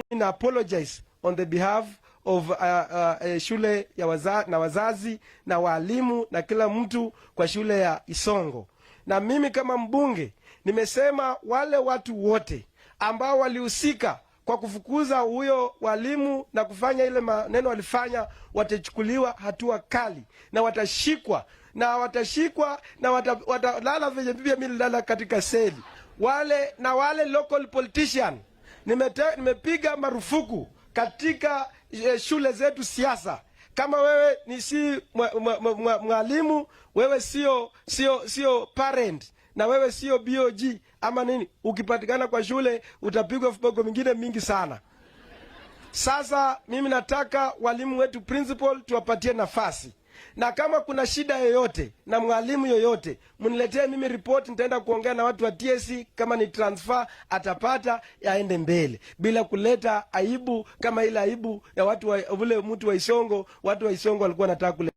Mimi na apologize on the behalf of shule ya na wazazi na walimu na kila mtu kwa shule ya Isongo. Na mimi kama mbunge nimesema wale watu wote ambao walihusika kwa kufukuza huyo walimu na kufanya ile maneno walifanya, watachukuliwa hatua kali na watashikwa na watashikwa na watalala venye pia mimi nililala katika seli. Wale na wale local politician nimepiga marufuku katika shule zetu siasa. Kama wewe ni si mwalimu, wewe sio parent na wewe sio BOG ama nini, ukipatikana kwa shule utapigwa viboko mingine mingi sana. Sasa mimi nataka walimu wetu principal tuwapatie nafasi, na kama kuna shida yoyote na mwalimu yoyote mniletee mimi report, nitaenda kuongea na watu wa TSC. Kama ni transfer atapata, yaende mbele bila kuleta aibu kama ile aibu ya watu wa ule mtu wa Isongo. Watu wa Isongo walikuwa wanataka kuleta